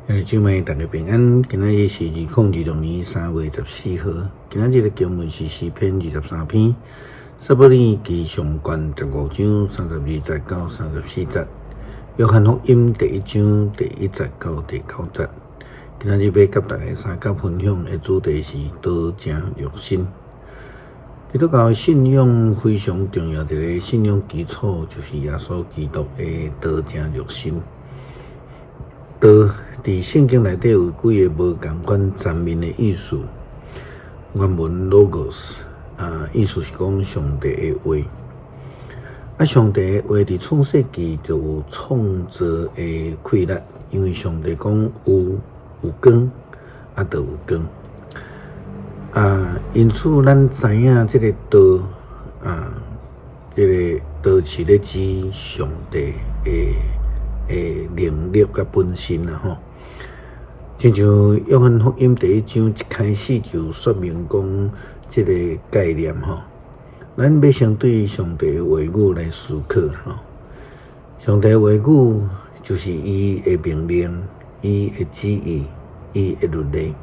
兄弟姊妹，大家平安。今仔日是2026年3月14號。今仔日的經文是詩篇23篇，撒母耳記上卷15章32節到34節，約翰福音第一章第一節到第九節。今仔日欲佮大家相佮分享的主題是道成肉身。基督教信仰非常重要一个信仰基礎，就是耶穌基督的道成肉身。道佇聖經內底有幾个無仝款層面的意思。原文 logos 啊，意思是講上帝的話。啊，上帝的話佇創世記就有創造的氣力，因為上帝講有光，啊，就有光。啊，因此咱知影這个道啊，這个道是咧指上帝的的能力佮本身啦吼。親像約翰福音第一章一開始就說明講這个概念吼。咱欲先對上帝的話語來思考吼。上帝的話語就是伊的命令、伊的旨意、伊的律例。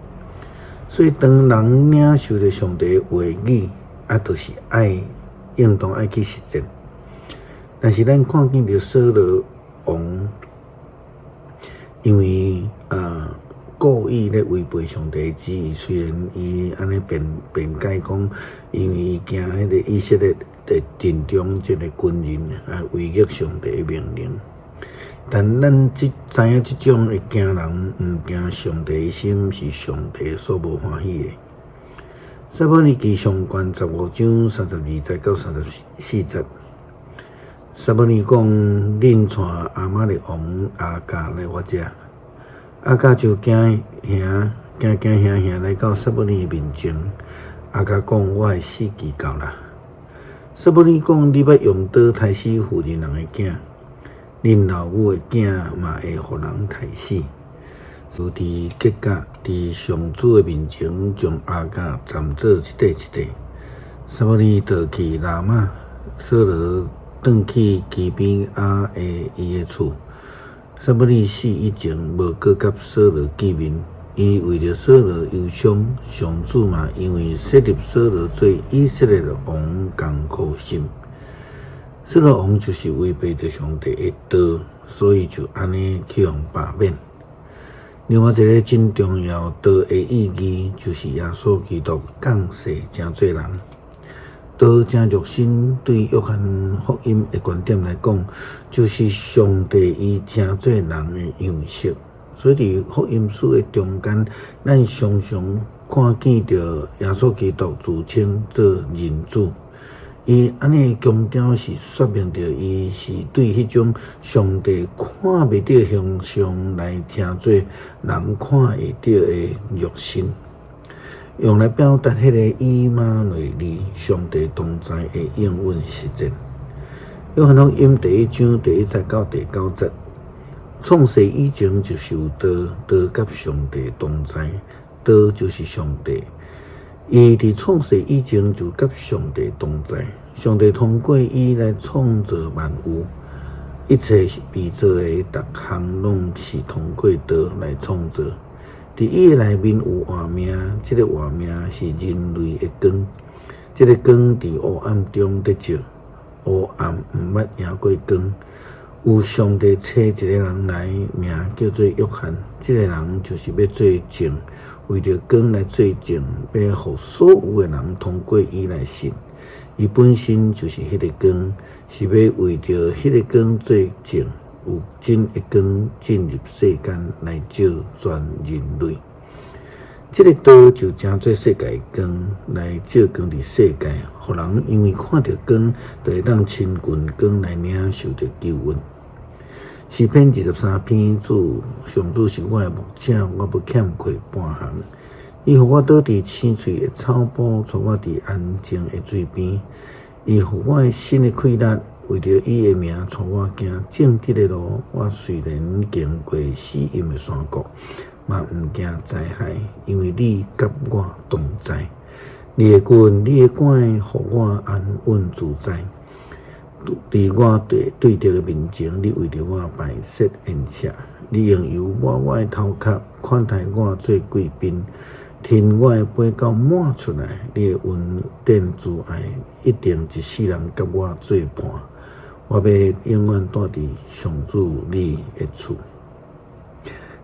所以當人領受著上帝的話語，啊，就是愛應當愛去實踐。但是咱看見著掃羅王，因為故意咧違背上帝的旨意，雖然伊按呢辯辯解講，因為伊驚彼个以色列的陣中這个軍人啊違逆上帝的命令。但咱這知影這種的驚人毋驚上帝的心，是上帝所無歡喜的。撒母耳記上卷15章32節到34節，撒母耳講：恁帶亞瑪力王亞甲來我遮。亞甲就驚嚇驚驚嚇嚇來到撒母耳面前。亞甲講：我的死期到啦。撒母耳講：你欲用刀刣死婦人人的囝，恁老母的囝嘛會予人刣死。就佇吉甲，佇上主的面前，將亞甲斬做一塊一塊。撒母耳倒去拉瑪，掃羅轉去基比亞的伊的厝。撒母耳死以前，無閣佮掃羅見面。伊為著掃羅憂傷，上主嘛因為設立掃羅做以色列王仝苦心。掃羅王就是違背著上帝的道，所以就按呢去予罷免。另外一个真重要道的意義，就是耶穌基督降世成做人。道成肉身，對約翰福音的觀點來講，就是上帝伊成做人的樣式。所以佇福音書的中間，咱常常看見著耶穌基督自稱做人子。伊按呢強調是說明著伊是對彼種上帝看袂著形象來成做人看會著的肉身，用來表達彼个以馬內利上帝同在的應允實踐。約翰福音第一章第一節到第九節，創世以前就是有道，道佮上帝同在，道就是上帝。伊佇創世以前就佮上帝同在，上帝通過伊來創造萬有，一切被造的逐項攏是通過道來創造。佇伊的內面有活命，這个活命是人類的光，這个光佇黑暗中咧照，黑暗毋捌贏過光。有上帝差一个人來，名叫做約翰，這个人就是欲做證，為著光來做證，欲予所有的人通過伊來信。伊本身就是彼个光，是欲為著彼个光做證，有真的光進入世間來照全人類。這个道就成做世界的光，來照光佇世界，予人因為看著光，就會當親近光來領受著救恩。詩篇23篇，主上主是我的牧者，我無欠缺半項。伊予我倒佇青翠的草埔，帶我佇安靜的水邊。伊予我的心的氣力，為著伊的名帶我行正直的路。我雖然經過死蔭的山谷，嘛毋驚災害，因為你佮我同在。你的棍，你的拐，予我安穩自在。佇我對對敵的面前，你為著我擺設宴席，你用油抹我的頭殼，款待我做貴賓，添我的杯到滿出來。你的恩典慈愛一定一世人佮我做伴。我欲永遠蹛佇上主你的厝。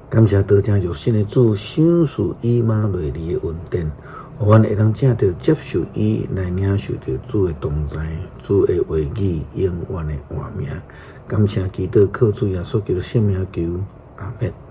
感謝道成肉身的主，賞賜以馬內利的恩典，予阮會當藉著接受伊來領受著主的同在，主的話語永遠的活命。感謝基督，靠主耶穌基督聖名求，阿們。